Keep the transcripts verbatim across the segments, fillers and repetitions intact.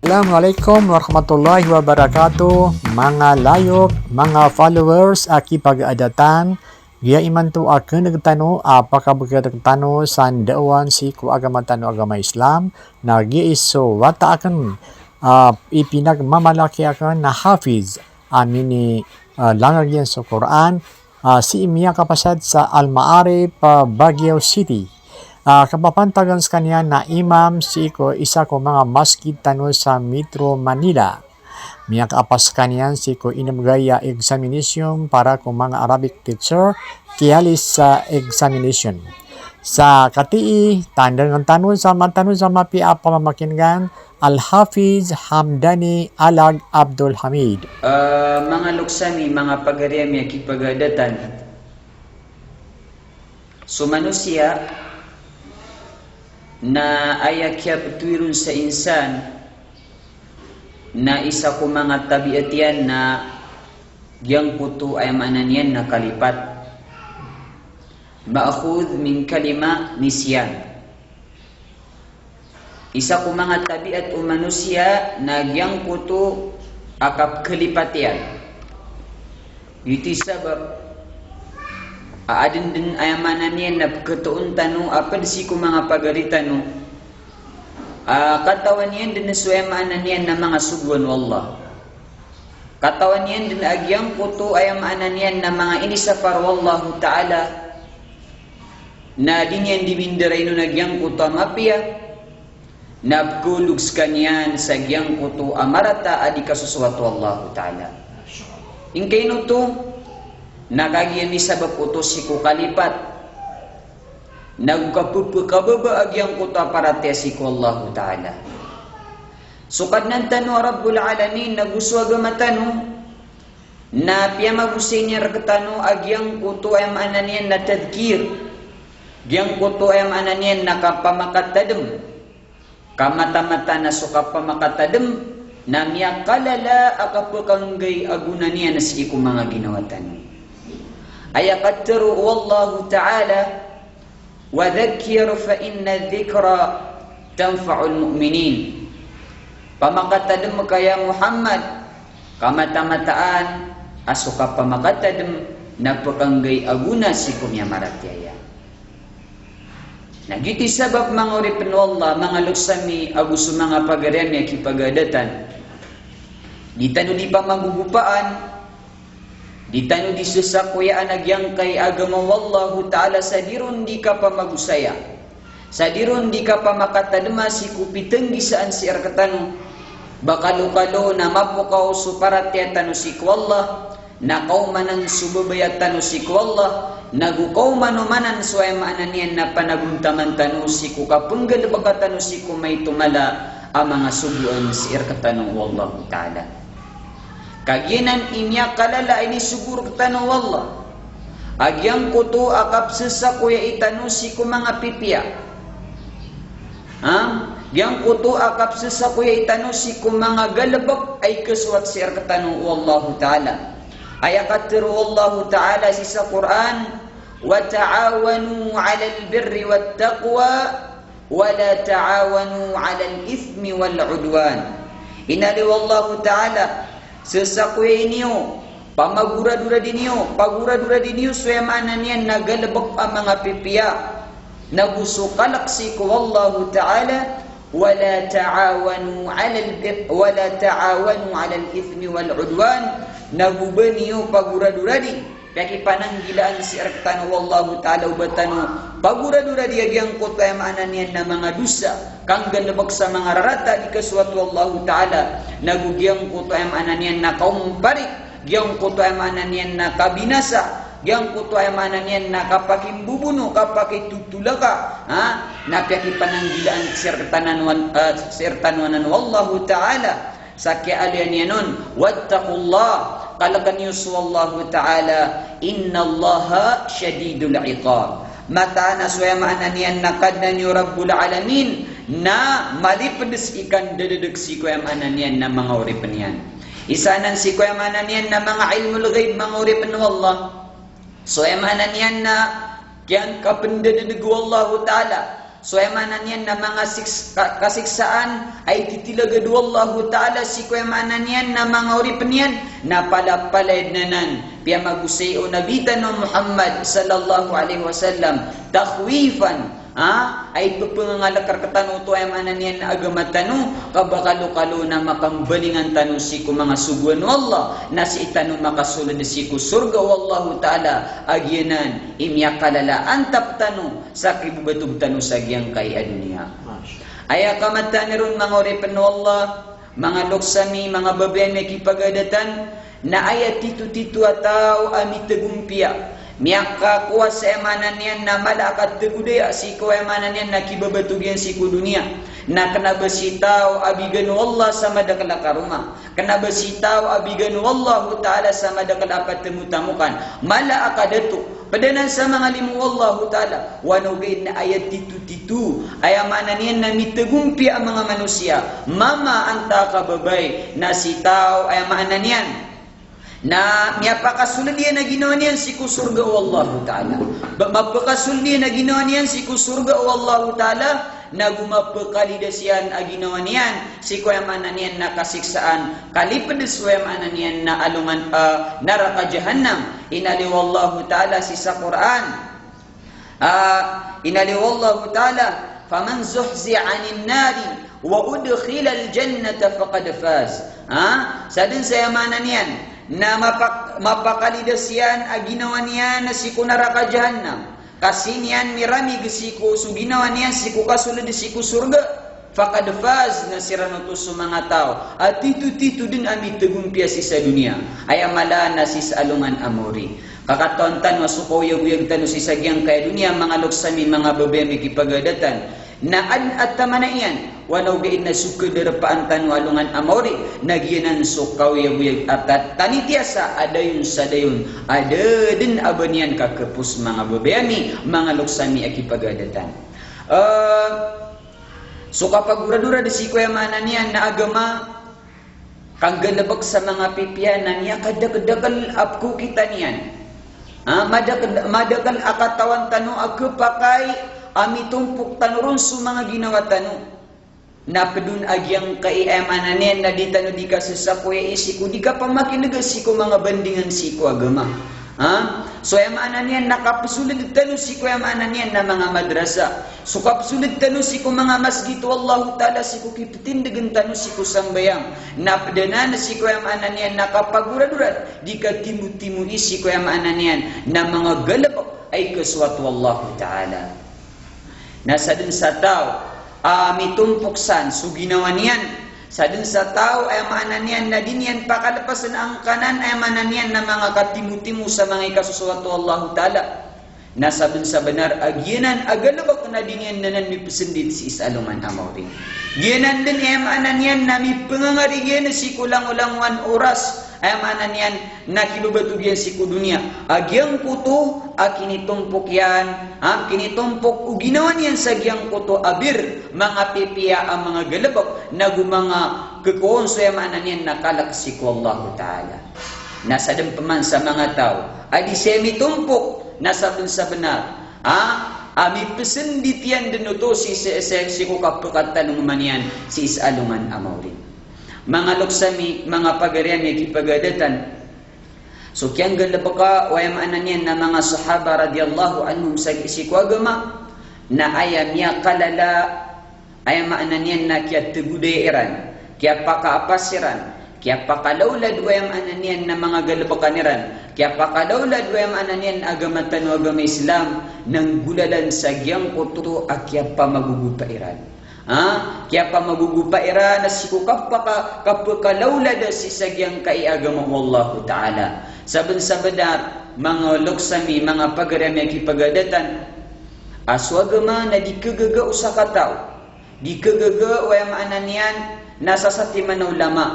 Assalamu alaikum warahmatullahi wabarakatuh. Manga layok, manga followers a kipagaadatan, giya imanto a kndg tano a pakabgay rktano sa ndaowan sii ko agama tano a agama Islam, na giya i so wata akn a ipinagmamalaki akn na Hafiz a mini, ah, langag iyan so Qur'an, ah, sii miyakapasad sa Al-Ma'arif, ah, Baguio City. Ah, kapapantagan skaniyan na imam sii ko isa ko manga masgit tano sa Metro Manila. Miyakapas skaniyan sii ko inibgay a examination para ko manga Arabic teacher, kiyalis sa examination. Sa katii, tandangn tano sa mata tano sa mapiya a pamamakin'gan, Al-Hafiz Hamdani Alag Abdul Hamid. Ah, manga loks ami, manga pagari ami a kipagaadatan. So manosiya na aya kiyaptowi ron sa insan na isa ko manga tabiat iyan na giyangkoto a aya maana niyan na kalipat. Ma'khudh min kalima nisyan. Isa ko manga tabiat o manosiya na giyangkoto a kapkhalipat iyan. Giyoto i sabap a adn dn aya maana niyan na pkhatoon tano a pd sii ko manga pagari tano a katawan iyan dn so aya maana niyan na manga sogoan o Allah. Katawan iyan dn a giyangkoto aya maana niyan na manga inisapar o Allahu Ta'ala, na di niyan di mindarainon a giyangkoto a mapiya, na pkhaolog skaniyan sa giyangkoto a marata a di kasosowat o Allahu Ta'ala. Ingkaino oto, na kagiya misabap oto sii ko kalipat, nago kapphakababa a giyangkoto a paratiyaya sii ko Allahu Ta'ala. So Kadnan tano a Rabbul Alamin, nago so agama tano, na piyamagosay niyan rktano a giyangkoto a aya maana niyan na tadhkir, giyangkoto a aya maana niyan na kapamakatadm. Ka mataan-mataan a so kapamakatadm na miyakalala a kapkanggay a gona niyan sii ko manga ginawa tano. Aya katharo o Allahu Ta'ala, "Wa dhakkir fa inna dhikra tanfa'ul mu'minin." Pamakatadm ka ya Muhammad, ka mataan-mataan a so kapamakatadm na pkanggay a gona sii ko miyamaratiyaya. Na giyoto i sabap manga oripn o Allah, manga loks ami ago so manga pagari ami a kipagaadatan. Di tano di pamagogopaan, di tano di sasakoyaan a giyangkai a agama o Allahu Ta'ala sa di ron di kapamagosaya, sa di ron di kapamakatadma sii ko pitnggisaan sii rktano. Ba kalokalo na mapokaw so paratiyaya tano sii ko Allah, na kaomanan so babaya tano sii ko Allah, nago kaomanomanan so aya maana niyan na panagontaman tano sii ko kapnggalbka tano sii ko maito mala a manga sogoan sii rktano o Allahu Ta'ala. Kagiya nan i miyakalala a inisogo rktano o Allah a giyangkoto a kapsasakoyai tano sii ko manga pipiya. Ha? Giyangkoto a kapsasakoyai tano sii ko manga galbk a ikasowat sii rktano o Allahu Ta'ala. Aya katharo o Allahu Ta'ala sii sa Qur'an, "Wa ta'awanu 'alal birri wat taqwa, wa la ta'awanu 'alal ithmi wal 'udwan." Inaloy o Allahu Ta'ala, sasakoyai niyo, pagoradoradi niyo, pagoradoradi niyo so aya maana niyan na galbk a manga pipiya, nago so kalk sii ko Allahu Ta'ala, "Wa la ta'awanu 'alal bir-, wa la ta'awanu 'alal ithmi wal 'udwan." Nago ba niyo pagoradoradi, piyakipananggilaan sii rktano o Allahu Ta'ala o ba tano pagoradoradi a giyangkoto a aya maana niyan na manga dosa, kanggalbk sa manga rarata a di kasowat o Allahu Ta'ala, nago giyangkoto a aya maana niyan na kaomparik, giyangkoto a aya maana niyan na kabinasa, giyangkoto a aya maana niyan na kapakimbobono, kapakitotolaka, ha? Na piyakipananggilaan sii rktano anan, eh, sii rktano anan o Allahu Ta'ala. Sa kiyaaloya niyan on, "Wattaqullah," kalkn iyo so Allahu Ta'ala, "innallaha shadidul iqab." Mataan a so aya maana niyan na Kadnan iyo Rabbul Alamin na malipds i kandadadg sii ko aya maana niyan na manga oripn iyan. Isa anan sii ko aya maana niyan na manga ilmul ghaib, manga oripn o Allah. So aya maana niyan na kiyangkapndadadg o Allahu Ta'ala So aya maana niyan na manga siks-, ka-, kasiksaan a ititilagad o Allahu Ta'ala sii ko aya maana niyan na manga oripn iyan, na palapalaya dn anan. Piyamagosay o Nabi tano Muhammad sallallahu alaihi wasallam, takhwifan, ha? A ippangangalk rktano oto aya maana niyan na agama tano, ka ba kalokalo na makambalingan tano sii ko manga sogoan o Allah, na sii tano makasold sii ko sorga o Allahu Ta'ala, a giyanan i miyakalala a antap tano sa kibabatog tano sa giyangkai a doniya. Masha Allah. Aya kamataan iron manga oripn o Allah, manga loks ami, manga babay ami a kipagadatan, na aya titotito a taw a mitagompiya, miyakakowa sa aya maana niyan na mala a kategodaya sii ko aya maana niyan na kibabatog iyan sii ko doniya, na kna ba si taw a bigan o Allah sa madakl a karoma. Kna ba si taw a bigan o Allahu Ta'ala sa madakl a patemotamokan, mala a kadato, pd anan sa manga limo o Allahu Ta'ala, oway na ogaid na aya titotito, aya maana niyan na mitagompiya a manga manosiya, mama antaa ka babay, na si taw, aya maana niyan na miyapakasold iyan a ginawa niyan sii ko sorga o Allahu Ta'ala. Ba, mapakasold iyan a ginawa niyan sii ko sorga o Allahu Ta'ala, nago mapakalidas iyan a ginawa niyan sii ko aya maana niyan na kasiksaan, kalipd so aya maana niyan na alongan, ah, naraka jahannam. Inaloy o Allahu Ta'ala sii sa Qur'an. Ah, inaloy o Allahu Ta'ala, "Faman zuhziha 'anin nari wa udkhilal jannata faqad faz." Ha? Sadn sa aya maana niyan na mapak-, mapakalidas iyan a ginawa niyan sii ko naraka jahannam, ka sii niyan miramig sii ko so ginawa niyan sii ko kasold sii ko sorga, faqad faz, na siran oto so manga taw a titotito dn a mitagompiya sii sa doniya, aya mala na sii sa alongan a maori. Ka katawan tano a so kaoyagoyag tano sii sa giyangkai a doniya, manga loks ami, manga babay ami a kipagadatan, na adn a tamana iyan, oway na ogaid na so kadarpaan tano a alongan a maori, na giyanan so kaoyagoyag a ta-, tanitiyasa a dayon sa dayon a da dn a ba niyan kakapos, manga babay ami, manga loks ami a kipagadatan. Eh, so kapagoradorad sii ko aya maana niyan na agama, kanggalbk sa manga pipiya na miyakadakdakl a pkhokita niyan. Ah, madakl, madakl a katawan tano a khapakay a mitompok tano ron so manga ginawa tano. Na pd on a giyangkai, aya maana niyan na di tano di kasasakoyai sii ko di kapamakin'g sii ko manga bandingan sii ko agama. Ha? So aya maana niyan na kapsold tano sii ko aya maana niyan na manga madrasa. So kapsold tano sii ko manga masgit o Allahu Ta'ala sii ko kiptindgn tano sii ko sambayang. Na pd anan sii ko aya maana niyan na kapagoradorad, di katimotimo sii ko aya maana niyan na manga galbk a ikasoat o Allahu Ta'ala. Na sadn sa taw a mitompok san so ginawa niyan, sadn sa taw a aya maana niyan na di niyan pakalpasn angkanan a aya maana niyan na manga katimotimo sa manga ikasosoat o Allahu Ta'ala. Na sabn sa bnar a giyanan a galbk na di niyan anan mipsndit sii sa alongan a maori. Giyanan dn aya maana niyan na mipangangarig iyan sii ko langolangowan a oras, aya maana niyan na kibabatog iyan sii ko doniya. A giyangkoto a kinitompok iyan, a kinitompok o ginawa niyan sa giyangkoto a bir, manga pipiya a manga galbk, nago manga khakowa on so aya maana niyan na kalk sii ko Allahu Ta'ala. Na sadn pman sa manga taw a di saya mitompok, na sabn sa bnar a, a mipsndit iyan dn oto sii, sii, sii, sii ko kapkatalongoma niyan sii sa alongan a maori. Manga loks ami, manga pagari ami a kipagadatan, so kiyanggalbka o aya maana niyan na manga sahaba radiyallahu anhum sa sii ko agama, na aya miyakalala, aya maana niyan na kiyatagodaya iran, kiyapakaapas iran, kiyapakalawlad o aya maana niyan na manga galbkan iran, kiyapakalawlad o aya maana niyan na agama tano a agama Islam, na nggolalan sa giyangkoto a kiyapamagogopa iran. Ha? Kiyapamagogopa iran na sii ko kapaka-, kapkalawlad sii sa giyangkai a agama o Allahu Ta'ala. Sabn sa bnar, manga loks ami, manga pagari ami a kipagadatan, a so agama na di khagaga o sakataw. Di khagaga o aya maana niyan na sasatiman a ulama.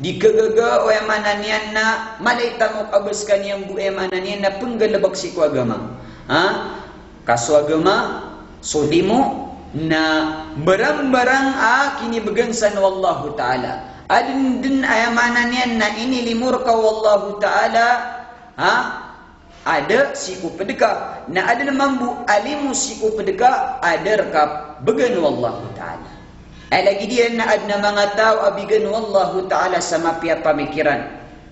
Di khagaga o aya maana niyan na mala i tamok a ba skaniyan bo aya maana niyan na pnggalbk sii ko agama. Ha? Ka so agama, so limo, na mbarambarang a kinibgan san o Allahu Ta'ala. Adn dn aya maana niyan na inilimo rka o Allahu Ta'ala, ha? Aden sii ko ped ka, na aden mambo a limo sii ko ped ka a da reka began o Allahu Ta'ala. Aya lagid iyan na aden a manga taw a bigan o Allahu Ta'ala sa mapiya a pamikiran.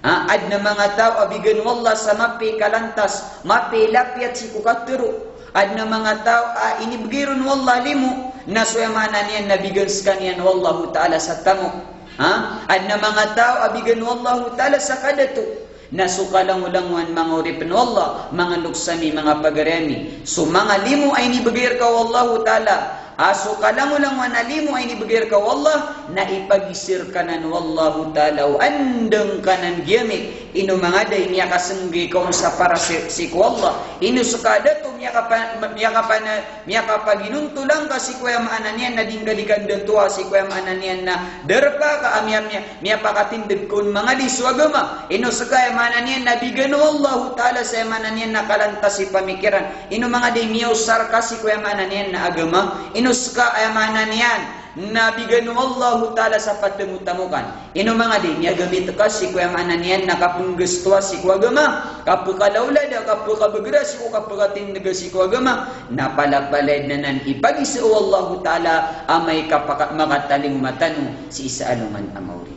Ha, aden a manga taw a bigan o Allah sa mapiya i kalantas, mapiya i lapiyat sii ko katero. Aden a manga taw a inibegay ron o Allah a limo, na so aya maana niyan na bigan sekaniyan o Allahu Ta'ala sa tamok. Ha? Aden a manga taw a bigan o Allahu Ta'ala sa kadato. Na so kalangolangowan manga oripen o Allah, manga loks ami, manga pagari ami. So manga limo a inibegay reka o Allahu Ta'ala, a so kalangolangowan a limo a inibegay reka o Allah, na ipagiza reka nan o Allahu Ta'ala o andang ka nan giyamit. Ino manga da i miyakasenggi ka on sa para sii, sii ko Allah. Ino seka a dato miyakapa-, miyakapana-, miyakapaginontolan ka sii ko aya maana niyan na di ngka di kandatoa, sii ko aya maana niyan na darpa ka a miya-, miya-, miyapakatindeg ka on manga di so agama. Ino seka aya maana niyan na bigan o Allahu Ta'ala sa aya maana niyan na kalantas i pamikiran. Ino manga di miyaosar ka sii ko aya maana niyan na agama. Ino seka aya maana niyan na bigan o Allahu Ta'ala sa patamotamokan. Ino manga di miyagamit ka sii ko aya maana niyan na kapenggastoa sii ko agama, kapekalaolada, kapekabegera sii ko, kapekatindega sii ko agama, na palapalaya den anan ipagiza o Allahu Ta'ala amay ka paka-, makatalingoma tano sii sa alongan a maori.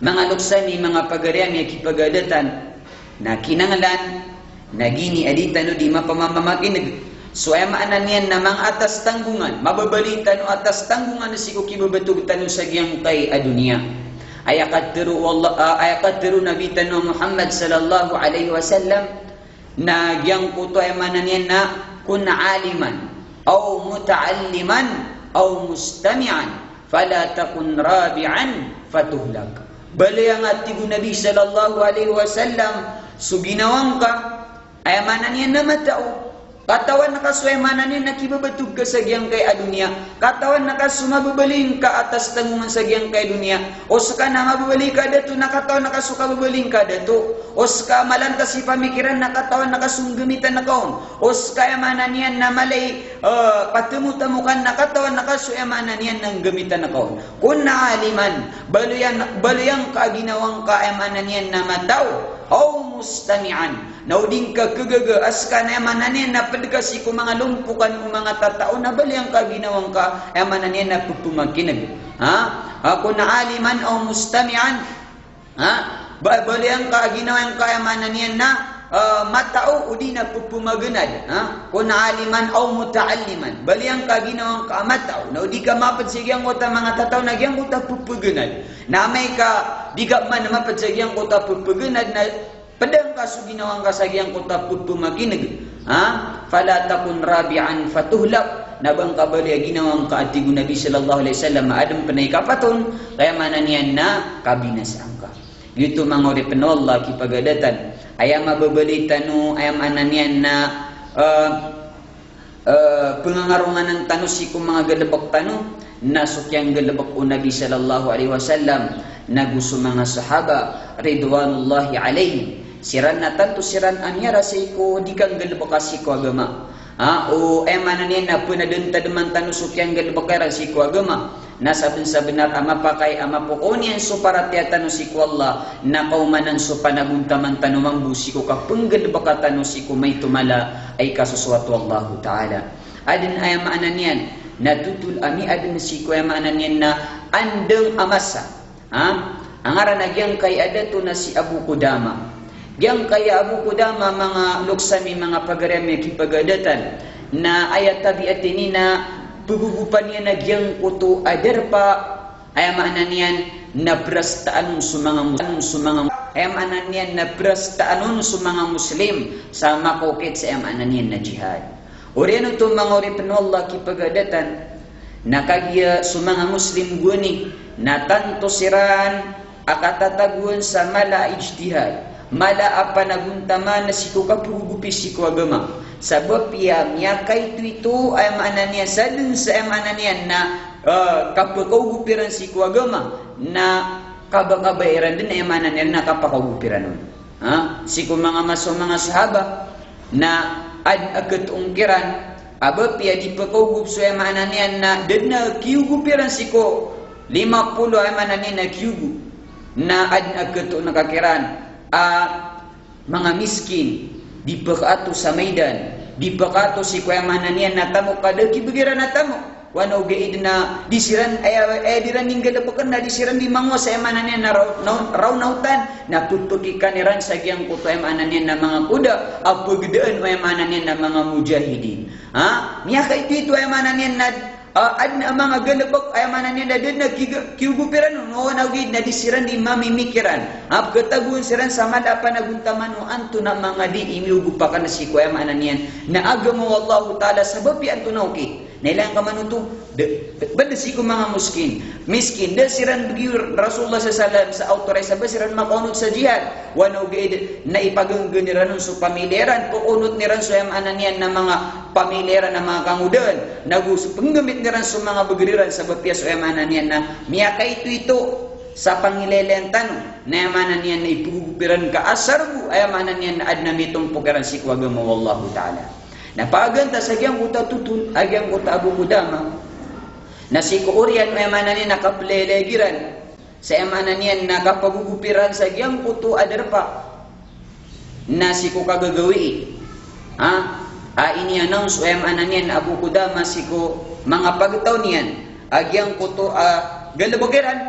Manga loks ami, manga pagari ami a kipagadatan, na kinanglan, na gini a di tano di mapamamakineg. So aya maana niyan na manga atas tanggongan, mababaloy tano atas tanggongan sii ko kibebetog tano sa giyangkai a doniya. Aya katero o Allah, ah, aya katero o Nabi tano Muhammad sallallahu alaihi wasallam, na giyangkoto aya maana niyan na kun aliman, aw muta'alliman, aw mustami'an, fala takun rabi'an fatuhlak. Baloya ngka, tig o Nabi sallallahu alaihi wasallam, so ginawa ngka, aya maana niyan na matao. Katawan ka so aya maana niyan na kibebetog ka sa giyangkai a doniya. Katawan ka so mababaloy ngka atas tanggongan sa giyangkai a doniya. O seka na mababaloy ka dato, na katawan ka so kababaloy ngka dato. O seka malantas i pamikiran, na katawan ka so nggamitan ka on. O seka aya maana niyan na mala i, eh, patamotamokan, na katawan ka so aya maana niyan na nggamitan ka on. Kun aliman, baloya, baloya ngka a ginawa ngka aya maana niyan na matao. Aw mustami'an, na o di ngka kagaga a seka na aya maana niyan na ped ka sii ko manga lompokan o manga tatao, na baloya ngka a ginawa ngka aya maana niyan na pepemakineg. Ha? Ha, kun aliman aw mustami'an. Ha? Ba-, baloya ngka a ginawa ngka aya maana niyan na, eh, matao o di na pepemagenad. Ha? Kun aliman aw muta'alliman. Baloya ngka a ginawa ngka a matao, na o di ka maped sa giyangkoto a manga tatao na giyangkoto a pepegenad. Na amay ka di ka man maped sa giyangkoto a pepegenad na peda ngka so ginawa ngka sa giyangkoto a pepemakineg. Ha? Fala takun rabi'an fatuhlak. Na ba ngka baloy a ginawa ngka a tig o Nabi sallallahu alaihi wasallam a aden pen a ikapat on, ka aya maana niyan na kabinasa ngka. Giyoto manga oripen o Allah a kipagadatan. Aya mababaloy tano, aya maana niyan na, eh, eh, pengangaronganan tano sii ko manga galebek tano, na so kiyanggalebek o Nabi sallallahu alaihi wasallam, nago so manga sahaba, ridwanullahi alaihim. Siran na tanto siran a miyarasay ko di kanggalebeka sii ko agama. Ha, o, aya maana niyan na penadentademan tano so kiyanggalebeka iran sii ko agama. Na sabensabenar a mapakay a mapokoon iyan so paratiyaya tano sii ko Allah, na kaomanan so panagontaman tano mambo sii ko kapenggalebeka tano sii ko maito mala a ikasosoat o Allahu Ta'ala. Aden aya maana niyan na totol a miyaden sii ko aya maana niyan na andang a masa. Ha? A ngaran a giyangkai a dato na si Abu Qudama. Giyangkai a Abu Qudama, manga loks ami, manga pagari ami a kipagadatan, na aya tabiat ini na pegogopan iyan a giyangkoto a darpa, aya maana niyan na prastaan on so manga mus-, so manga, aya maana niyan na prastaan on so manga Muslim sa makaokit sa aya maana niyan na jihad. Oriyan oto manga oripen o Allah a kipagadatan, na kagiya so manga Muslim gowani na tanto siran a katatagoan sa mala a ijtihad, mala a panagontaman sii ko kapegogopi sii ko agama. Sabap iya miyakaitoito, aya maana niyan, sa den sa, aya maana niyan na, eh, kapekaogopi ran sii ko agama, na kabakabaya iran den, aya maana niyan na kapakaogopi ran on. Ha? Sii ko manga masa o manga sahaba, na aden a ketoon kiran a ba piya di pekaogop so, aya maana niyan na da den a kiogop iran sii ko lima polo, aya maana niyan na kiogop. Na aden a ketoon ka kiran a manga miskin, di pkaato sa maidan, di pkaato sii ko aya maana niyan na tamok ka da a kibgay iran a tamok. Wanogaid na di siran, aya, aya di ran di nggalbkn na di siran di mangowa sa aya maana niyan na raw-, naw-, rawnawtan, na ppkikan iran sa giyangkoto aya maana niyan na manga kuda a pgdaan o aya maana niyan na manga mujahidin. Ha? Miyakaitoito aya maana niyan na, ah, adn a manga galbk aya maana niyan na da dn a kiga-, kiyogop iran on, wanogaid na di siran di mamimikiran. Ha, pkhatagoan siran sa mala a panagontaman o antonaa manga di i miyogop akn sii ko aya maana niyan na agama o Allahu Ta'ala, sabap iyan antonaa oki. Na ilay angka man oto, da, ba da sii ko manga muskin, miskin, da siran bgi o Rasulullah sallallahu alaihi wasallam sa authorized a ba siran makaonot sa jihad. Wanogaid na ipaganggn iran on so pamilya iran, paonotn iran so aya maana niyan na manga pamilya iran a manga kangodaan. Nago so pnggamitn iran so manga bgr iran, sabap iyan so aya maana niyan na miyakaitoito sa pangilaylayan tano, na aya maana niyan na ipgogop iran ka asar bo, aya maana niyan na adn a mitompok iran sii ko agama o Allahu Ta'ala. Na paganay sa giyangkoto a totol a giyangkoto a Abu Qudama, na sii ko oriyan o aya maana niyan na kaplaylay iran sa aya maana niyan na kapagogop iran sa giyangkoto a darpa, na sii ko kagagawii, ha? A ini-announce o aya maana niyan na Abu Qudama sii ko manga pagtaw niyan a giyangkoto a galbk iran.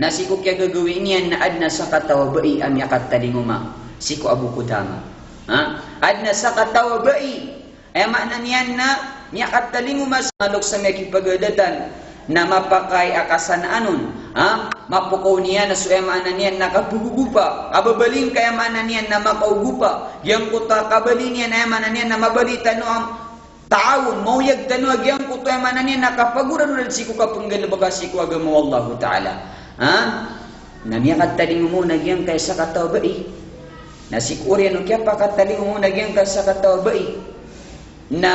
Na sii ko kiyagagawii niyan na adn a sakataw a bai a miyakatalingoma sii ko Abu Qudama. Ha? Adn a sakataw a bai, aya maana niyan na miyakatalingoma sa manga loks a miyakipagadatan, na mapakay a kasanaan on, ha? Mapkaw niyan a so aya maana niyan na kapagogopa, kababaloy ngka aya maana niyan na makaogopa, giyangkoto a kabaloy niyan aya maana niyan na mabaloy tano a taawun, maoyag tano a giyangkoto aya maana niyan na kapagoranorad sii ko kapnggalbka sii ko agama o Allahu Ta'ala. Ha? Na miyakatalingoma on a giyangkai a sakataw a bai. Na sii ko oriyan o kiyapakatalingoma on a giyangkai a sakataw a bai, na,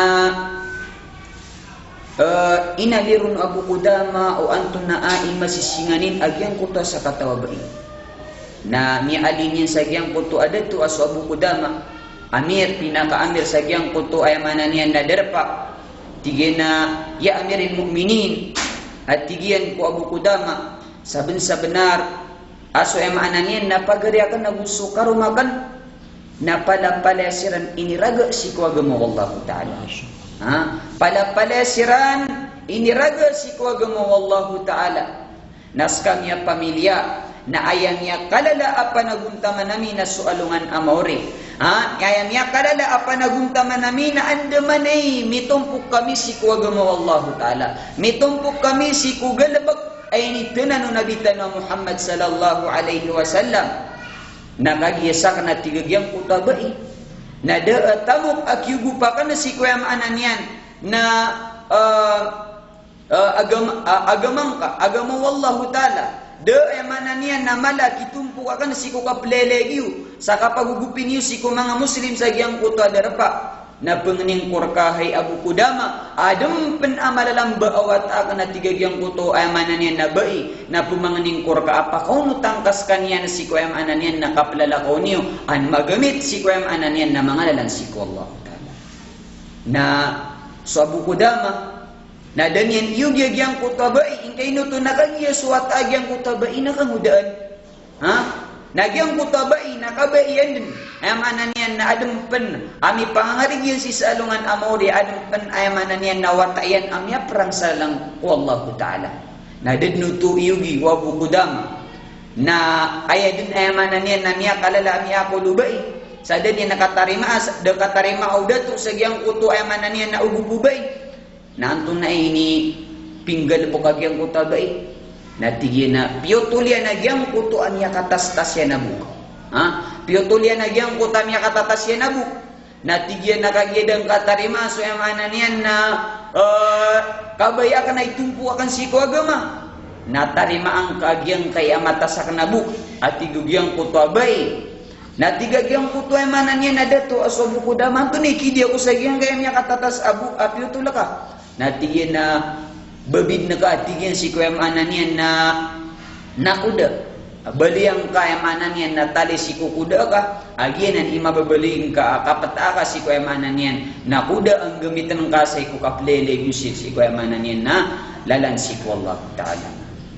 eh, inalir on o Abu Qudama o antonaa i masisinganin a giyangkoto a sakataw a bai. Na miyaalin iyan sa giyangkoto a dato a so Abu Qudama, amir, pinaka-amir sa giyangkoto aya maana niyan na darpa. Tig iyan a, "Ya Amiril Mu'minin," a tig iyan ko Abu Qudama, "sabnsabnar a so aya maana niyan na pagari akn ago so karoma akn na palapalaya siran iniraga sii ko agama o Allahu Ta'ala." Ha? Palapalaya siran iniraga sii ko agama o Allahu Ta'ala. Na skami a pamilya, na aya miyakalala a panagontaman ami na so alongan a maori. Ha? Aya miyakalala a panagontaman ami na andamanaya i mitompok kami sii ko agama o Allahu Ta'ala. Mitompok kami sii ko galbk a initanan o Nabi tano a Muhammad sallallahu alaihi wasallam. Na kagiya sakn, a tig a giyangkoto a bai, na da a tamok a kiyogop akn sii ko aya maana niyan na, eh, eh, agama, a-, agama ngka, agama o Allahu Ta'ala. Da aya maana niyan na mala a kitompok akn sii ko kaplaylay iyo, sa kapagogopi niyo sii ko manga Muslim sa giyangkoto a darpa. Na pangni ngka rka hay Abu Qudama, adn pn a malalamba a wata akn, a tig a giyangkoto aya maana niyan na bai, na pmangni ngka rka a pakaonota ngka skaniyan sii ko aya maana niyan na kaplalakaw niyo, an magamit sii ko aya maana niyan na manga lalan sii ko Allahu Ta'ala. Na so Abu Qudama, na da niyan iyogi a giyangkoto a bai, ingkaino oto na kagiya so wata a giyangkoto a bai na kangodaan. Ha? Na giyangkoto a bai na kabaian dn, aya maana niyan na adn pn a mipangangarig iyan sii sa alongan a maori, adn pn, aya maana niyan na wata iyan a miyaprang sa lalan ko Allahu Ta'ala. Na da dn oto iyogi o Abu Qudama. Na aya dn, aya maana niyan na miyakalala a miyakolo bai. Sa da niyan na katarima, sa da katarima o dato sa giyangkoto, aya maana niyan na ogop o bai. Na antonaa i inipinggalbk a giyangkoto a bai? Na tig iyan a piyotol iyan a giyangkoto a miyakatastas iyan a bok. Ha? Piyotol iyan a giyangkoto a miyakatatas iyan a bok. Na tig iyan a kagiya da ngka tarimaa so aya maana niyan na, eh, kabaya akn a itompok akn sii ko agama, na tarimaa ngka a giyangkai a matas akn a bok, a tig o giyangkoto a bai. Na tig a giyangkoto, aya maana niyan na dato a so Abu Qudama, antonaa i kidiya ko sa giyangkai a miyakatatas a bok a piyotol ka? Na tig iyan a babidn ka, tig iyan, sii ko aya maana niyan na nakoda. Baloya ngka, aya maana niyan na tali sii ko koda ka, a giyanan i mababaloy ngka a kapta ka sii ko aya maana niyan na koda a nggamitn ka sii ko kaplelegi sii, sii ko aya maana niyan na lalan sii ko Allah Ta'ala.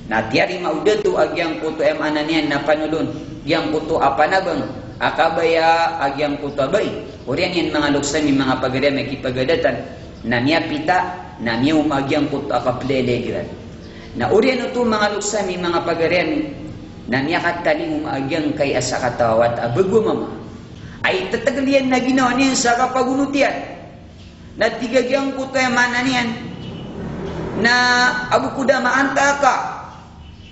Na tiyarima o dato a giyangkoto, aya maana niyan na panolon, giyangkoto a panabang a kabaya a giyangkoto a bai. Oriyan iyan manga loks ami, manga pagari ami a kipagadatan, na miyapita, na miyaoma a giyangkoto a kaplelay iran. Na oriyan oto manga loks ami, manga pagari ami, na miyakatalingoma a giyangkai a sakataw a wata a bago a mama. Ay tetegel iyan na ginawa niyan sa kapagonot iyan. Na tig a giyangkoto a aya maana niyan na Abu Qudama, antaa ka?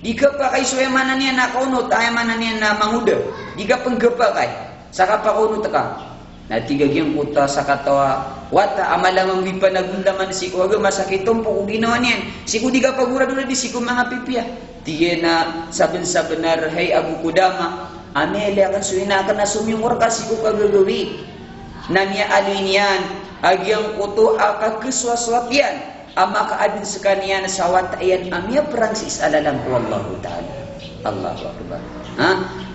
Di ka pakay so aya maana niyan na kaonot, aya maana niyan na mangoda. Di ka pengkapakay sa kapakaonot ka. Na tig a giyangkoto a sakataw a wata a mala mambo i panagondam sii ko agama sa kitompo ko ginawa niyan, sii ko di kapagoradoradi sii ko manga pipiya. Tig iyan a sabensabenar, hay Abu Qudama, a miyailay aken so ina aken a somiyong reka sii ko kagagawii. Na miyaaloy niyan a giyangkoto a kakesowasowat iyan a makaadn sekaniyan sa wata iyan a miyaperang sii sa lalan ko Allahu Ta'ala. Allahu Akbar. Ha?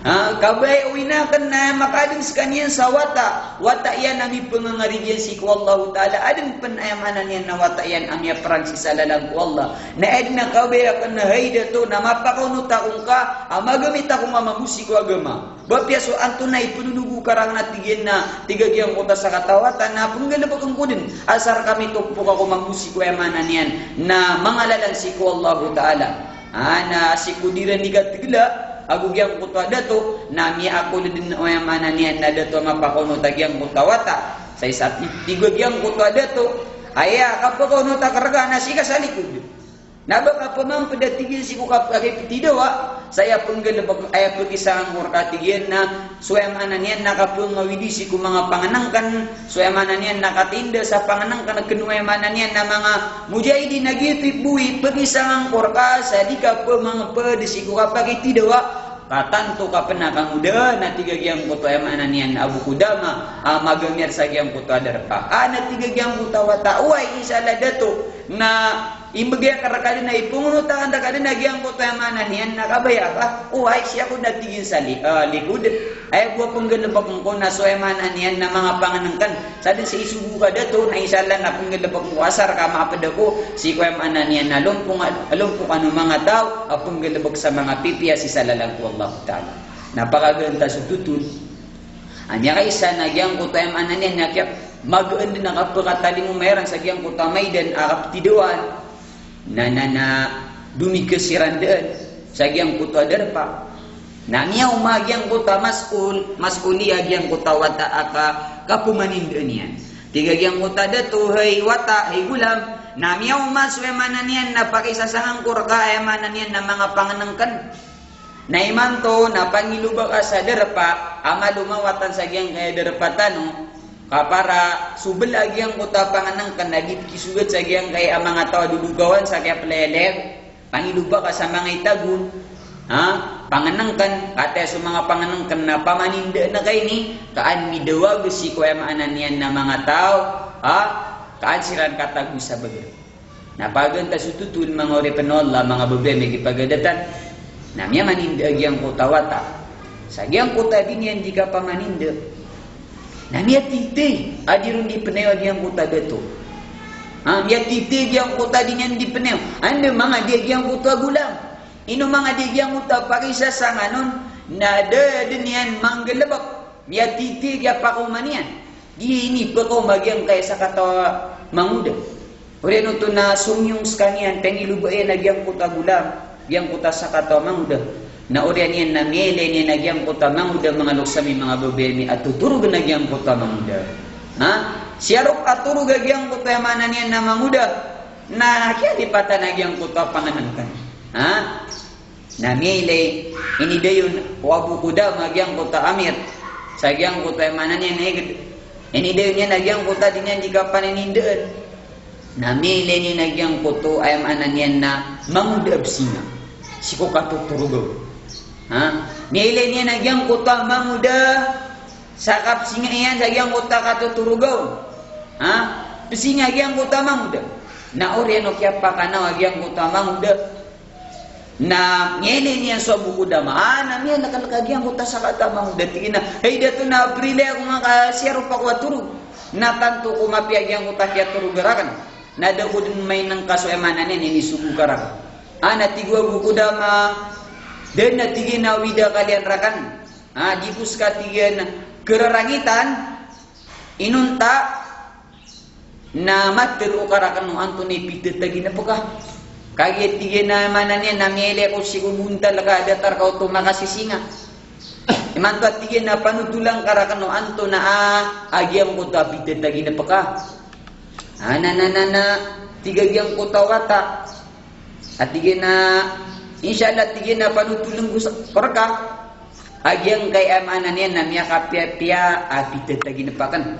Ha? Kabaya o ina aken na makaadn sekaniyan sa wata, wata iyan a mipengangarig iyan sii ko Allahu Ta'ala, adn pen aya maana niyan na wata iyan a miyaperang sii sa lalan ko Allah. Na adn a kabaya aken na hay dato na mapakaonot ako ngka a magamit ako mambo sii ko agama. Ba piya so antonaa i penonogo ka raken, a tig iyan na, tig a giyangkoto a sakataw a wata, na penggalebeken ko den. Asar ka mitopok ako mambo sii ko aya maana niyan na mangalalan sii ko Allahu Ta'ala. A, na sii ko di iran di kategela ago giyangkoto a dato, na miyaakol den o aya maana niyan na dato a mapakaonot a giyangkoto a wata. Sa isa, tig a giyangkoto a dato, aya kapakaonot aken reka na sii ka sa likod. Na ba ka pemambo ped, a tig iyan, sii ko kapakipetidawa, sa aya penggalebek, aya pekisangan ko reka, tig iyan, na so aya maana niyan na kapengawidi sii ko manga pangenengken, so aya maana niyan na katinda sa pangenengken, ken o aya maana niyan na manga mujahidin a giyoto i bo i pekisangan ko reka sa di ka pemambo ped sii ko kapakipetidawa, ka tanto ka pen a kangoda, na tig a giyangkoto a aya maana niyan na Abu Qudama a magamiyar sa giyangkoto a darpa. A, na tig a giyangkoto a wata, oway, isa la dato, na imbegay aken reka den a ipengonot aken reka den a giyangkoto a aya maana niyan na kabaya ka. Oway, sii ako, na tig iyan, sa li-, a, likod. Aya bo a penggalebeken ko na so aya maana niyan na manga pangenengken. Sa den sa isogo ka dato, na isa la na penggalebeken ko, asar ka maaped ako sii ko aya maana niyan na lompok, lompok ano manga taw a penggalebek sa manga pipiya sii sa lalan ko Allahu Ta'ala. Na pakagantas o totol a miyakaisa na giyangkoto a aya maana niyan na kiyap-, magaan den a kapakatalingoma iran sa giyangkoto a maidan a kapetidawaan. Na, na, na domikes iran den sa giyangkoto a darpa. Na miyaoma giyangkoto a mas'ul, mas'uli a giyangkoto a wata a ka-, kapemanindaan iyan. Tig a giyangkoto a dato, hay wata, hay golam, na miyaoma so aya maana niyan na pakisasangan ko reka, aya maana niyan na manga pangenengken. Na imanto na pangilobaka sa darpa a malo mawatan sa giyangkai a darpa tano, ka para so bela a giyangkoto a pangenengken na di pekisogat sa giyangkai a manga taw a dodokawan sa kiyapelayalayag. Pangilobaka sa manga itago, ha? Pangenengken, katii so manga pangenengken na pamanindaan ka ini, ka an midawag sii ko aya maana niyan na manga taw, ha? Ka an siran katago sa bager. Na pagantas o totol, manga oripen o Allah, manga babay a mikipagadatan, na miyamaninda a giyangkoto a wata sa giyangkoto a di niyan di kapamaninda. Na miyatitay a di ron di penayaw a giyangkoto a dato. Ha, miyatitay a giyangkoto a di niyan di penayaw. Anda mangadi a giyangkoto a golam? Ino mangadi a giyangkoto a pakisasangan on? Na da den iyan manggalebek. Miyatitay a giyapakaoma niyan. Di ini pekaoma giyangkai a sakataw a mangoda. Oriyan oto na somiyong sekaniyan, pangilobaan iyan a giyangkoto a golam, giyangkoto a sakataw a mangoda. Na oriyan iyan na miyailay niyan a giyangkoto a mangoda, manga loks ami, manga babay ami, a totorogen a giyangkoto a mangoda. Ha? Siyarop a torog a giyangkoto a aya maana niyan na mangoda. Na kiyalipatan a giyangkoto a pangenengken. Ha? Na miyailay, inidayon o Abu Qudama a giyangkoto a amir sa giyangkoto a aya maana niyan na iged. Inidayon iyan a giyangkoto a di niyan di kapaninindaan. Na miyailay niyan a giyangkoto a aya maana niyan na mangoda a besinga sii ko katotorogaw. Ha? Miyailay niyan a giyangkoto a mangoda sa kapesinga iyan sa giyangkoto a katotorogaw. Ha? Pesinga a giyangkoto a mangoda. Na oriyan o kiyapakanaw a giyangkoto a mangoda, na miyailay niyan so Abu Qudama. A, na miyalekalek a giyangkoto a sakataw a mangoda, tig iyan a, hay dato, na perilai ako ngka ka siyarop ako a torog. Na tanto ko mapiya a giyangkoto a kiyatorog raken. Na da ko den mainengka so aya maana niyan inisogo ka raken. A, na tig o Abu Qudama, da na, tig iyan a, wida kaliyan raken. a, di ko ska tig iyan kararangitan, inonta na matero ka rakn o antonaa i pitataginp ka. Kagiya tig iyan a maana niyan na miyailay ako sii ko bontal ka, datar ka oto makasisinga. Imanto a tig iyan a panotolan ka rakn o antonaa a giyangkoto a pitataginp ka. A na, na, na, na, tig a giyangkoto a wata a tig iyan a, insha Allah, tig iyan a panotolen ko sa, ko rka a giyangkai a maana niyan na miyakapiyapiya a pitataginp akn.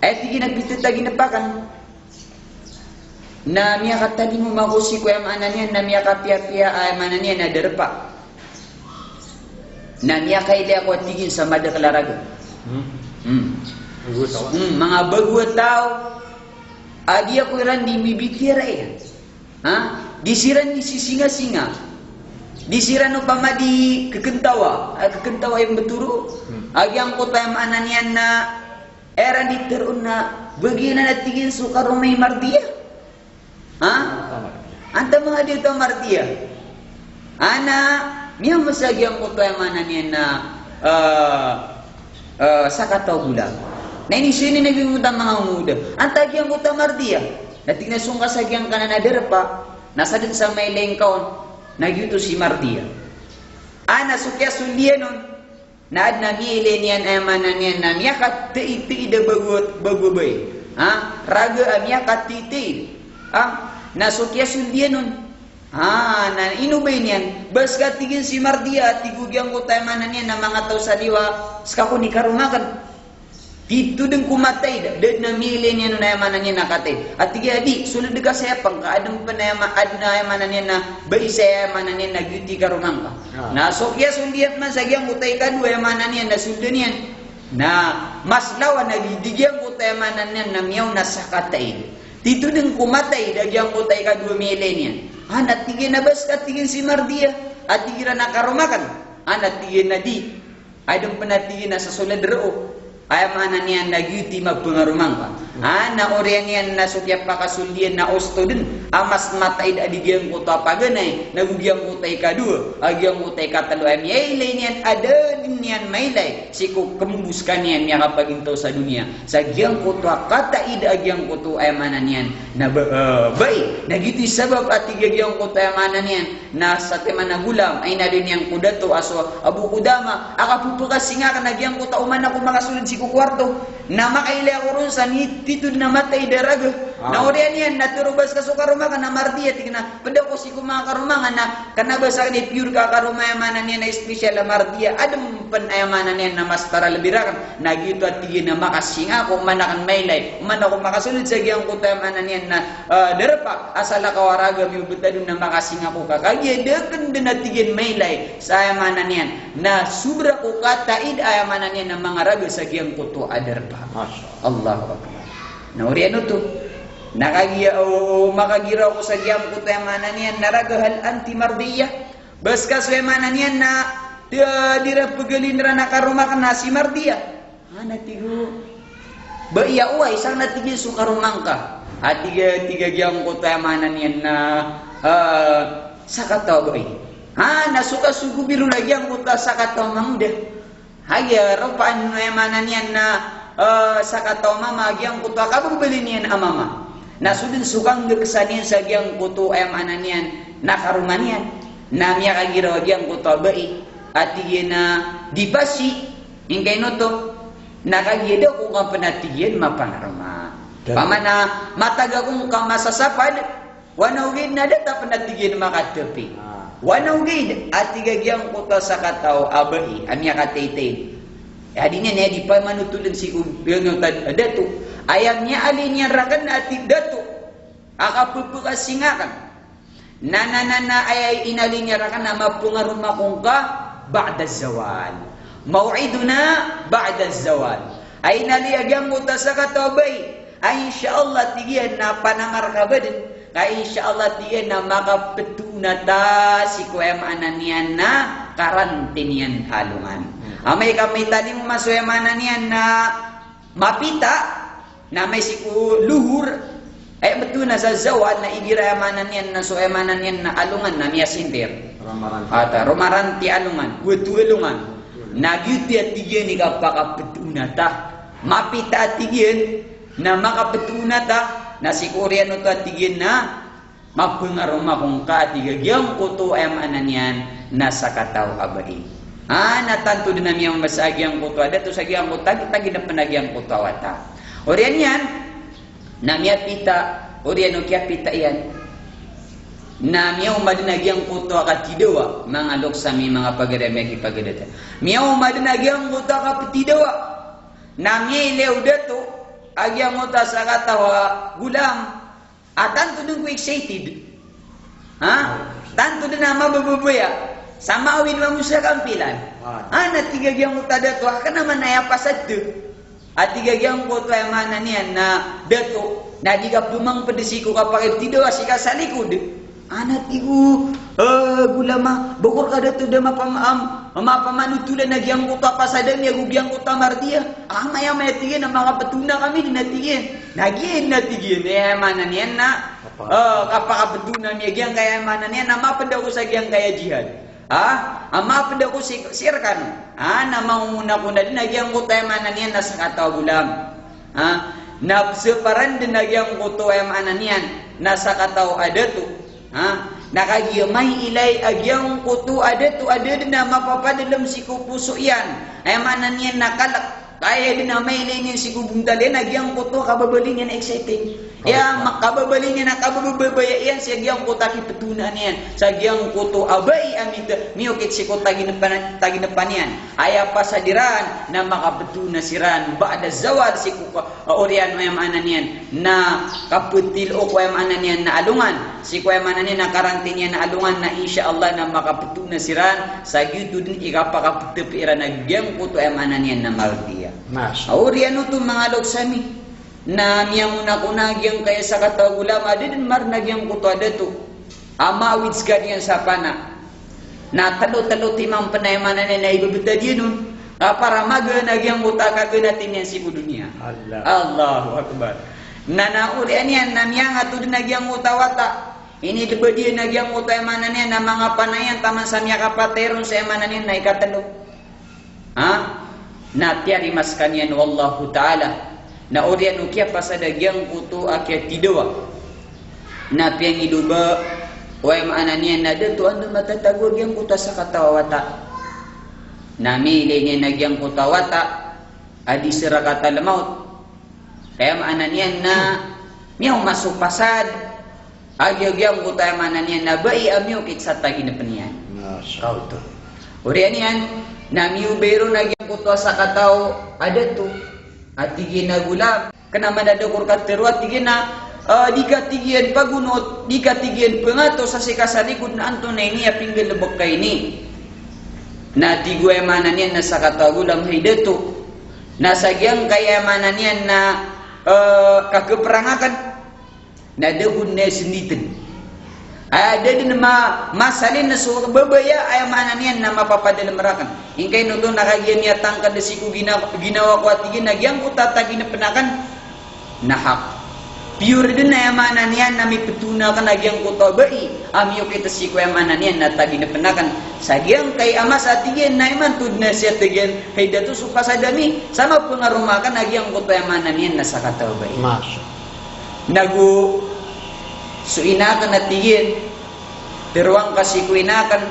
Aya tig iyan a pitataginp akn na miyakatalingoma ako sii ko aya maana niyan na miyakapiyapiya a aya maana niyan na darpa. Na miyakailay ako a tig iyan sa madakl a raga. Hmm. Hmm. Bago a taw. Hmm, manga bago a taw. A di ako iran di mibitiyarai. Ha? Di siran di sisingasinga. Di siran opama di kekentawa. A, kekentawa iyan mbtoro. Hmm. A giyangkoto a aya maana niyan na iran di teroon na ba giyanan a tig iyan so karoma i Mardiya. Ha? Antaa manga di oto a Mardiya? Ana, miyamasa giyangkoto a aya maana niyan na, eh, eh, sakataw a gola. Na inisii niyan a giyangkoto a manga ngoda. Antaa giyangkoto a Mardiya? Na tig iyan a song ka sa giyangkanan a darpa, na sadn sa mailay ngka on, na giyoto si Mardiya. Ana, so kiyasoldiyan on, na adn a miyailay niyan a aya maana niyan na miyakataitaid a bago, bago a bai. Ha? Raga a miyakataitaid. Ha? Na so kiyasoldiyan on. Ha, na inobay niyan. Ba ska tig iyan si Mardiya, tig o giyangkoto a aya maana niyan na manga taw sa liwa, ska kon i karoma akn. Titho dn ko mataid, da dn a miyailay niyan on a aya maana niyan na kataid. A tig iyan a di, sold ka sa aya pn ka, adn pn a aya ma-, adn a aya maana niyan na bai sa aya maana niyan na giyoto i karoma ngka. Ah. Na so kiyasoldiyan man sa giyangkoto a ikadowa a aya maana niyan na sold iyan. Na mas lawan a di, di giyangkoto a aya maana niyan na miyaona sa kataid. Titho dn ko mataid a giyangkoto a ikadowa a miyailay niyan. Ana, tig iyan a ba ska tig iyan si Mardiya. A tig iran a karoma akn. Ana, tig iyan a di. Adn pn a tig iyan a sa sold roo. Aya maana niyan na giyoto i mapangaroma ngka. Ana, oriyan iyan na so kiyapakasold iyan na osto dn a mas mataid a di giyangkoto a paganay, na go giyangkoto a ikadowa, a giyangkoto a ikatlo a miyailay niyan a da dn iyan mailay sii ko kmbo skaniyan miyakapagintaw sa doniya. Sa giyangkoto a kataid a giyangkoto a aya maana niyan na ba-, eh, bai. Na giyoto i sabap a tig a giyangkoto a aya maana niyan na sa timan a golam a inaloy niyan ko dato a so Abu Qudama, a kapphakasinga akn a giyangkoto a oman ako makasold sii ko kowarto. Na makailay ako ron sa ni titho dn a mataid a raga. Ah. Na oriyan iyan na tero ba ska so karoma akn a Mardiya, tig iyan a pd ako sii ko manga karoma ngka na kna ba sa kna i pure ka karoma a aya maana niyan na special a Mardiya, adn pn a aya maana niyan na mas taralbi rakn. Na giyoto a tig iyan a makasinga ako, oman akn mailay, oman ako makasold sa giyangkoto a aya maana niyan na, eh, darpa a salakaw a raga, miyobtad on na makasinga ako ka kagiya da akn dn a tig iyan mailay sa aya maana niyan na sobra ko kataid a aya maana niyan na manga raga sa giyangkoto a darpa. Masha Allah. Allahu Akbar. Na oriyan oto na kagiya, o, o, makagiraw ako sa giyangkoto a aya maana niyan na raga, hal anti mardiya? Ba ska so aya maana niyan na, eh, di ra pagaliin ran a karoma akn na si Mardiya. Ana, tig o bai a, oway, sakn a tig iyan so karoma ngka. A tig a, tig a giyangkoto a aya maana niyan na, eh, sakataw a bai. Ana, so ka so gobirno na giyangkoto a sakataw a mangoda. Aya ropaan o aya maana niyan na, eh, sakataw a mama a giyangkoto a kababaloy niyan a mama. Na so dn so kanggksa niyan sa giyangkoto a aya maana niyan na karoma niyan. Na miyakagiraw a giyangkoto a bai a tig iyan a di pasi, ingka ino oto, na kagiya da ako ngka pn a tig iyan mapangaroma. Opama na matag ako ngka masasapad, wana ogaid na da ta pn a tig iyan makatapi. Ah. Wana ogaid a tig a giyangkoto a sakataw a bai a miyakataitay. Aya di niyan, aya di pamanotoln sii ko giyangkoto a dato. Aya miyaaloy niyan rakn a tig dato a kapphakasinga akn. Na, na, na, na, aya inaloy niyan rakn na mapangaroma ako ngka ba'da zawal. Maw'iduna ba'da zawal. Aya inaloy a giyangkoto a sakataw a bai a, insha Allah, tig iyan na panamar ka ba dn, ka insha Allah, tig iyan, na makaptoon ta sii ko aya maana niyan na karantin iyan a alongan. Hmm. Amay ka mitalingoma so aya maana niyan na mapita, na amay sii ko lohor, aya btoon a sa zawal na igira aya maana niyan na so aya maana niyan na alongan na miyasintir. Ata, romaranti alongan, watu alongan. Na giyoto a tig iyan i kapakapetoon ta. Mapita a tig iyan, na makapetoon ta, na sii ko oriyan oto a tig iyan na mapengaroma ko ngka a tig a giyangkoto aya maana niyan na sakataw a bai. A, na tanto den a miyamasa a giyangkoto a dato sa giyangkoto a tagi, taginepen a giyangkoto a wata. Oriyan iyan, na miyapita, oriyan o kiyapita iyan. Na miyaoma den a giyangkoto a katidawa, manga loks ami, manga pagari a miyakipagadata. Miyaoma den a giyangkoto a kapetidawa. Na miyailay o dato a giyangkoto a sakataw a golam. A tanto den ko excited. Ha? Tanto den a mabababaya. Sa maawid mambo sa kampilan. Ah. A, na tig a giyangkoto a dato, a kena man aya pasad te. A tig a giyangkoto aya maana niyan na dato, na di ka pemangped sii ko kapakapetidawa sii ka sa likod. A, na tig o, eh, golam a, ba ko rka dato da mapam-, am-, mapamanotolan a giyangkoto a pasad ami ago giyangkoto a mardiya. Amay-amay a tig iyan na makapetoon kami den a tig iyan. Na giya na tig iyan, aya maana niyan na, eh, kapakapetoon ami a giyangkaya, aya maana niyan na maped ako sa giyangkaya jihad. Ha? A, maped ako sii, sii rkano. Ha? Na mangongonakona den a giyangkoto aya maana niyan na sakataw a golam. Ha? Na separan den a giyangkoto aya maana niyan na sakataw a dato. Ha? Na kagiya mailay a giyangkoto a dato a da den a mapapadalem sii ko poso iyan. Aya maana niyan na kalek. Ka aya den a mailay niyan sii ko bontal iyan a giyangkoto a kababaloy niyan a exciting. Aya ma-, kababaloy niyan a kabababaya iyan sa giyangkoto a kipetoonaan iyan sa giyangkoto a bai a mita-, miyokit sii ko taginepan, taginepan iyan. Aya pasad iran na makapetoon siran ba'da zawal sii ko ka-, oriyan o aya maana niyan na kapetilo ko aya maana niyan na alongan. Sii ko aya maana niyan na karanti niyan na alongan na insha Allah na makapetoon siran sa giyoto den i kapakapetepi iran a giyangkoto aya maana niyan na mardiya. Masha Allah. Oriyan oto manga loks ami. Na miyangonakona a giyangkaya sakataw a golam a da den marna a giyangkoto a dato a maawid sekaniyan sa pana. Na telo-telo timan pen aya maana niyan na ibebetad iyan on. Ka para magaan a giyangkoto a kaganati niyan sii ko doniya. Allah. Allahu Akbar. Na, na oriyan iyan na miyangato den a giyangkoto a wata. Inilebad iyan a giyangkoto aya maana niyan na manga pana iyan taman sa miyakapatay ron sa aya maana niyan na ikatelo. Ha? Na tiyarima sekaniyan o Allahu Ta'ala. Na oriyan o kiyapasad a giyangkoto a kiyatidawa. Na piyangiloba o aya maana niyan na dato anda matatago a giyangkoto a sakataw a wata. Na miilay niyan a giyangkoto a wata a di serakatal maut. Aya maana niyan na miyaoma so pasad a giya giyangkoto aya maana niyan na bai a miyokit sa taginepen iyan. Masha Allah. Kaoto. Oriyan iyan na miyobay ron a giyangkoto a sakataw a dato a tig iyan a golam. Kena man a da ko rka tero a tig iyan na, eh, di ka tig iyan pagonot, di ka tig iyan pengato sa sii ka sa likod na antonaa ini a pinggalebek ka ini. Na tig o aya maana niyan na sakataw a golam, hay dato. Na sa giyangkaya aya maana niyan na, eh, kakeperang aken. Na da ko den senditen. Aya da den ma-, masalin na so babaya aya maana niyan na mapapadalem raken. Ingkaino oto na kagiya miyatangked sii ko gina-, ginawa ko a tig iyan a giyangkoto a taginepen aken na hak. Piyor den aya maana niyan na mipetoon aken a giyangkoto a bai a miyokit sii ko aya maana niyan na taginepen aken. Sa giyangkai a masa a tig iyan na imanto den a siya tig iyan, hay dato so pasad ami, sa mapengaroma aken a giyangkoto aya maana niyan na sakataw a bai. Masha. Nago so ina aken a tig iyan, teroang ka sii ko ina aken,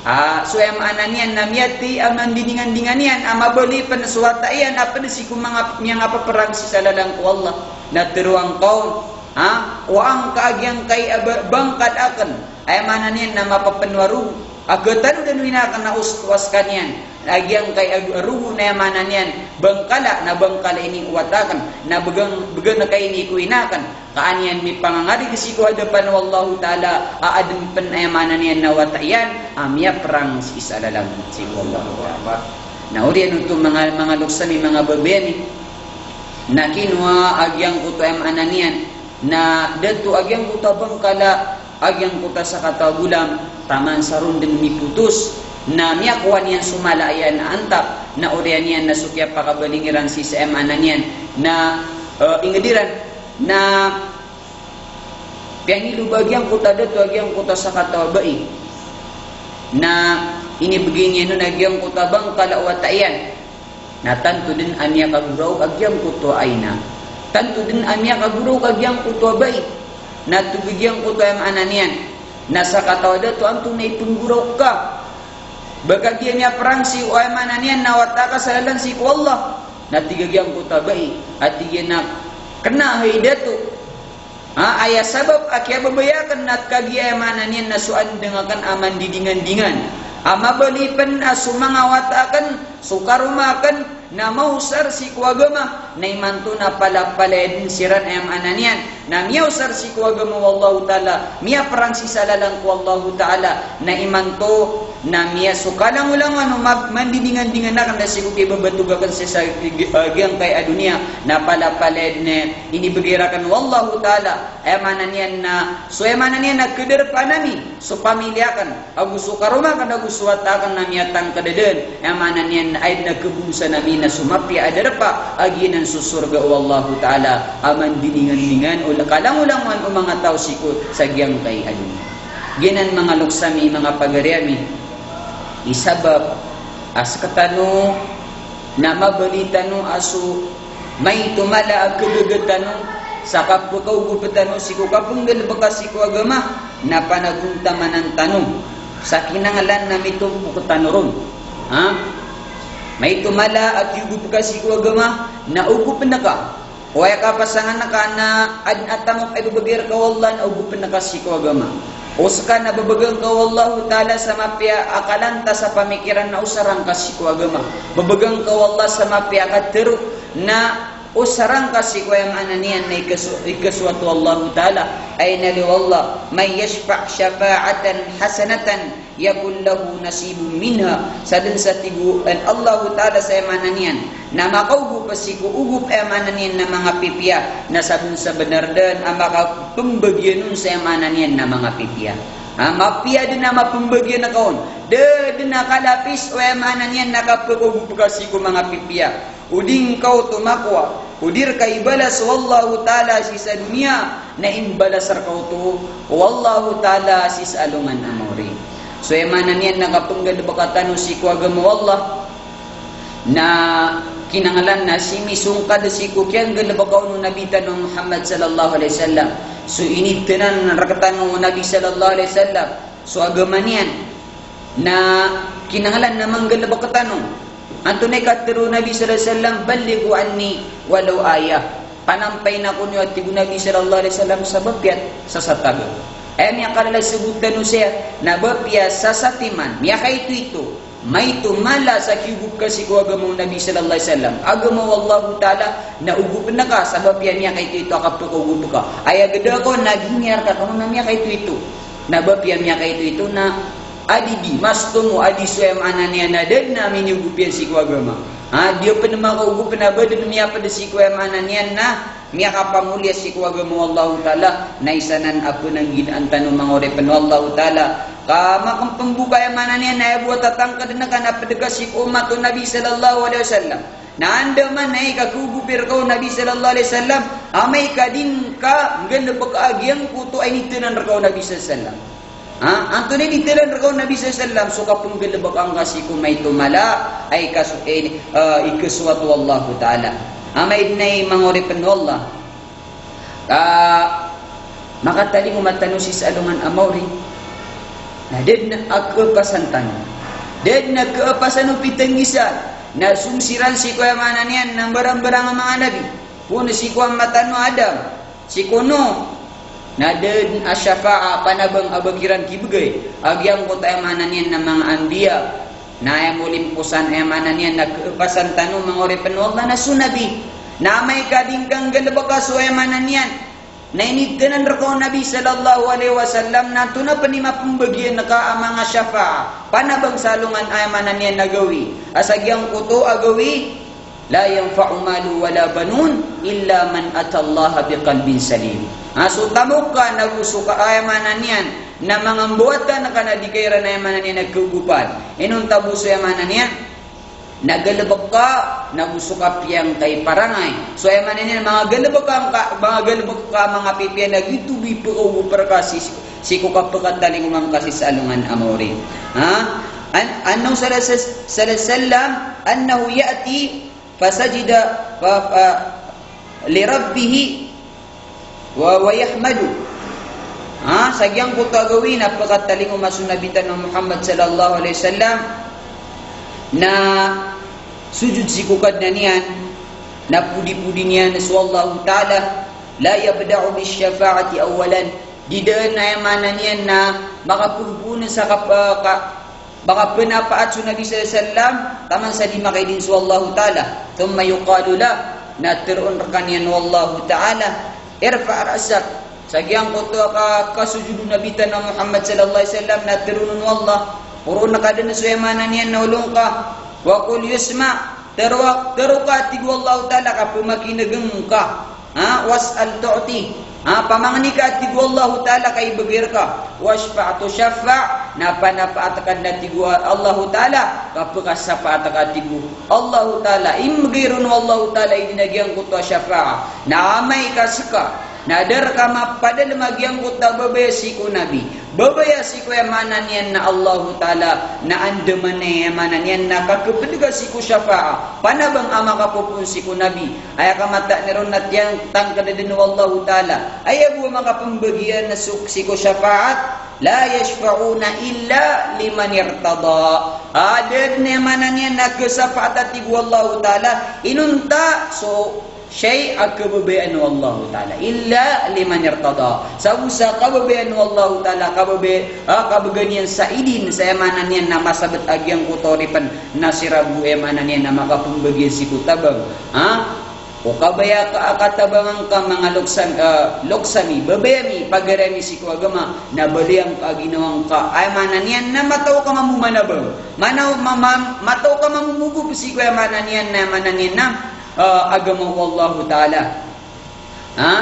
a, so aya maana niyan na miyathay a mandiningandingan iyan a mabaloy pen so wata iyan a ped sii ko manga, miyangapeperang sii sa lalan ko Allah. Na teroang ka on, ha, kowaan ka a giyangkai a ba-, bangkal aken. Aya maana niyan na mapepeno a rogo. A katanodan o ina aken na os-, owas ka niyan. A giyangkai a rogo na aya maana niyan bangkala, na bangkala ini o wata aken. Na began, began ka ini ko ina aken. Ka an iyan mipangangarig sii ko hadapan o Allahu Ta'ala, a aden pen aya maana niyan na wata iyan a miyaperang sii sa lalan sii ko Allahu Ta'ala. Na oriyan oto manga, manga loks ami, manga babay ami. Na kinowa a giyangkoto aya maana niyan na dato a giyangkoto a bangkala a giyangkoto a sakataw a golam, taman sa ron den mipotos, na miyakowa niyan so mala iyan a antap, na oriyan iyan na so kiyapakabaling iran sii sa aya maana niyan na, eh, inged iran, na piyangiloba a giyangkoto a dato a giyangkoto a sakataw a bai. Na inibegay niyan on a giyangkoto a bangkala o wata iyan. Na tanto den a miyakagoraok a giyangkoto a ina. Tanto den a miyakagoraok a giyangkoto a bai. Na togi giyangkoto a aya maana niyan. Na sakataw a dato antonaa i penggoraok ka. Ba kagiya miyaprangsi o aya maana niyan na wata ka sa lalan sii ko Allah. Na tig a giyangkoto a bai. A tig iyan a kena hay dato. Ha, aya sabap a kiyababaya aken na kagiya aya maana niyan na so andang aken a mandidingandingan. A mabaloy pen a so manga wata aken, so karoma aken, na maosar sii ko agama, na imanto na palapalaya den siran aya maana niyan. Na miyaosar sii ko agama o Allahu Ta'ala, miyaprangsi sa lalan ko Allahu Ta'ala, na imanto na miya so kalangolangowan o mag-, mandidingandingan aken na sii ko kiyababatog aken sii sa gi-, ah, giyangkai a doniya, na palapalaya den a inibegay raken o Allahu Ta'ala. Aya maana niyan na, so aya maana niyan na kederpaan ami so pamilya aken, ago so karoma aken, ago so wata aken na miyatangked den. Aya maana niyan na aya den a kebonsan ami na so mapiya a darpa a giyanan so sorga o Allahu Ta'ala a mandidingandingan o kalangolangowan o manga taw sii ko sa giyangkai a doniya. Giyanan manga loks ami, manga pagari ami, i sabap a sekatano na mabaloy tano a so maito mala a kegaga tano sa kapekaogop tano sii ko kapenggalebeka sii ko agama na panagontamanan tano sa kinanglan na mitompok tano ron. Ha? Maito mala a kiogop ka sii ko agama na ogopen ka. O aya kapasangan ka na aden a tamok a ibebegay reka o Allah na ogopen ka sii ko agama. O seka na bebegan ka o Allahu Ta'ala sa mapiya a kalantas a pamikiran na osar angka sii ko agama. Bebegan ka o Allah sa mapiya a katero na osar angka sii ko aya maana niyan na ikeso-, ikesoat o Allahu Ta'ala. Aya inaloy o Allah, "Man yashfa' shafa'atan hasanatan yakun lahu nasibun minha." Sadn sa tig o Allahu Ta'ala sa aya maana niyan na makaogop sii ko ogop aya maana niyan na manga pipiya, na sadn sa bnar dn a makapmbagian on sa aya maana niyan na manga pipiya. Ha, mapiya dn a mapmbagian ka on. Da dn a kalapis o aya maana niyan na kapkaogop ka sii ko manga pipiya. O di ngka oto makowa, o di rka ibalas o Allahu Ta'ala sii sa doniya, na imbalas rka oto o Allahu Ta'ala sii sa alongan a maori. So aya maana niyan na kapnggalbka tano sii ko agama o Allah, na kinanglan na simisongkad sii ko kiyanggalbka on o Nabi tano Muhammad sallallahu alaihi wasallam. So initenan rktano o Nabi sallallahu alaihi wasallam so agama niyan, na kinanglan na manggalbk tano. Antonaa i katharo o Nabi sallallahu alaihi wasallam, "Ballighu anni walau ayah." Panampayin ako niyo, a tig o Nabi sallallahu alaihi wasallam, sa ba piya sasataga. Aya miyakalala sabot tano saya, na ba piya sasatiman, miyakaitoito. Maito mala sa kiogop ka sii ko agama o Nabi sallallahu alaihi wasallam. Agama o Allahu Ta'ala, na ogopen ka sa ba piya miyakaitoito a kapkaogop ka. Aya gda ko na giniyar ka kano na miyakaitoito. Na ba piya miyakaitoito na adi di, mas tomo adi so aya maana niyan na da dn a miniogop iyan sii ko agama. Ha, di pn makaogop na ba dn miyapd sii ko aya maana niyan na miyakapamoliya sii ko agama o Allahu Ta'ala, na isa nan a pnangginaan tano manga oripn o Allahu Ta'ala. Ka makapmbuka aya maana niyan na aya bo a tatangkdn ka na pd ka sii ko ummat o Nabi sallallahu alaihi wasallam. Na andamanaya i kakogopi rka o Nabi sallallahu alaihi wasallam, amay ka di ngka nggalbka a giyangkoto a initenan rka o Nabi sallallahu alaihi wasallam. Ha? Antonaa i initenan rka o Nabi sallallahu alaihi wasallam, so kapnggalbka ngka sii ko maito mala a ikaso-, eh, eh, ikesoat o Allahu Ta'ala. Amay dn ay manga oripn o Allah. Ka makatalingoma tano sii sa alongan a maori. Na da dn a keepasan tano. Da dn a keepasan o pitnggisan. Na song siran sii ko aya maana niyan na mbarangbarang a manga nabi. Poon sii ko ama tano a Adam. Sii ko Nuh. Na da dn a shafa'a, panabang a ba kiran kibgay a giyangkoto aya maana niyan na manga anbiya. Na aya molimposan aya maana niyan na keepasan tano manga oripn o Allah na so nabi. Na amay ka di ngka nggalbka so aya maana niyan na initenan rka o Nabi sallallahu alaihi wasallam, na antonaa pn i mapmbagian ka a manga shafa'a, panabang sa alongan aya maana niyan na gawii. A sa giyangkoto a gawii, "La yanfa'u malun wala banun illa man atallaha biqalbin salim." Ha, so tamok ka nago so ka aya maana niyan na manga mbawatan ka na di ka iran aya maana niyan na keogopan. Inonta bo so aya maana niyan Na galebek ka, na go so kapiya ngka i parangay. So aya maana niyan, manga galebek ka ngka, manga galebek ka, manga pipiya na giyoto bo i pekaogoper ka si, sii ko kapekatalingoma ngka sii sa alongan a maori. Ha? An, annahu sallallahu alaihi wasallam, annahu ya'ti fasajida fa, fa, li Rabbihi wa, wa yahmadu. Ha, sa giyangkoto a gawii na pekatalingoma so Nabi tano a Muhammad sallallahu alaihi wasallam na sojod sii ko Kadnan iyan, na podipodi niyan so Allahu Ta'ala, la yabda'u bish shafa'ati awwalan. Di dn, aya maana niyan na makapoon sa kap-, ka-, makapenapaat so Nabi sallallahu alaihi wasallam, taman sa di makaidin so Allahu Ta'ala. Thumma yuqalu lah, na teroon rekaniyan o Allahu Ta'ala, irfa' ra'sak. Sa giyangkoto a ka-, kasojod o Nabi tano a Muhammad sallallahu alaihi wasallam, na teroon o Allah, poroon ka dn so aya maana niyan na olo ngka. Wa qul yusma', tero, tero ka, tig o Allahu Ta'ala, ka pemakinegn ka. Ha, was'al tu'ta. Ha, pamangni ka, tig o Allahu Ta'ala, ka ibegay rka. Washfa' tushaffa', na panapaat ka dn, tig o Allahu Ta'ala, ka pekasapaat ka, tig o Allahu Ta'ala. Imbegay ron o Allahu Ta'ala i dn a giyangkoto a shafa'a. Na amay ka seka na da rka mapadalem a giyangkoto a babaya sii ko Nabi, babaya sii ko, aya maana niyan na, Allahu Ta'ala, na andamanaya, aya maana niyan na, kakeped ka sii ko shafa'a, panabang a makapopoon sii ko Nabi. Aya kamataan iron na tiyang tangked den o Allahu Ta'ala. Aya bo a makapembagian so, sii ko shafa'at, la yashfa'una illa liman irtada. A, da den, aya maana niyan na, keshafaat, tig o Allahu Ta'ala, inonta so shay a kababayaan o Allahu Ta'ala. Illa liman irtada. Sa bo sa kababayaan o Allahu Ta'ala, kababay-, a, kabagay niyan sa idin, sa aya maana niyan na masabet a giyangkoto a oripen, na siran bo, aya maana niyan na makapembagian sii ko tabang. Ha? O kabaya ka a katabangan ka manga lokes am-, a, lokes ami, babaya mi, pagari ami sii ko agama, na baloy angka a ginawa ngka, aya maana niyan na mataw ka mambo manabang. Manaw, ma-, ma-, mataw ka mambo mogop sii ko, aya maana niyan na, aya maana niyan na, a, agama o Allahu Ta'ala. Ha?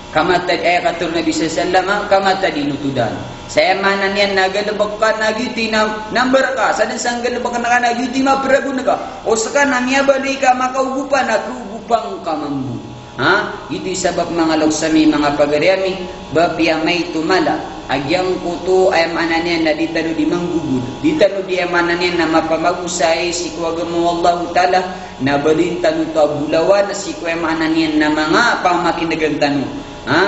Kama tad-, aya katharo o Nabi sallallahu alaihi wasallam, kama tadinu tudan. Sa aya maana niyan na galebek ka na giyoto i nam-, nambar ka, sa den sa nggalebek ka na giyoto i maperagon ka. O seka na miyabaloy ka makaogopan, na kaogopan ka mambo. Ha? Giyoto i sabap manga lokes ami, manga pagari ami, ba piya maito mala a giyangkoto, aya maana niyan na di tano di manggogod, di tano di, aya maana niyan na mapamagosaay sii ko agama o Allahu Ta'ala, na baloyn tano oto a bolawan sii ko, aya maana niyan na manga pamakinegan tano. Ha?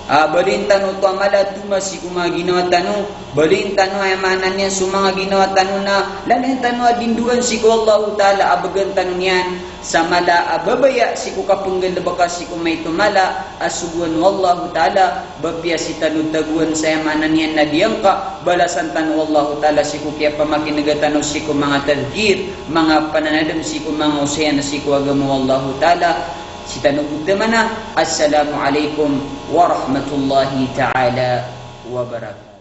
A, baloyn tano oto a mala a toma sii ko manga ginawa tano, baloyn tano, aya maana niyan, so manga ginawa tano na lalayon tano a dindoan sii ko Allahu Ta'ala a began tano niyan sa mala a babaya sii ko kapenggalebeka sii ko maito mala a sogoan o Allahu Ta'ala, ba piya sii tano tagoan sa, aya maana niyan na diyangka balasan tano o Allahu Ta'ala sii ko kiyapamakinega tano sii ko manga tadhkir, manga pananadem sii ko manga osayan sii ko agama o Allahu Ta'ala. Sii tano bo tamana. Assalamu alaikum warahmatullahi ta'ala wabarakatuh.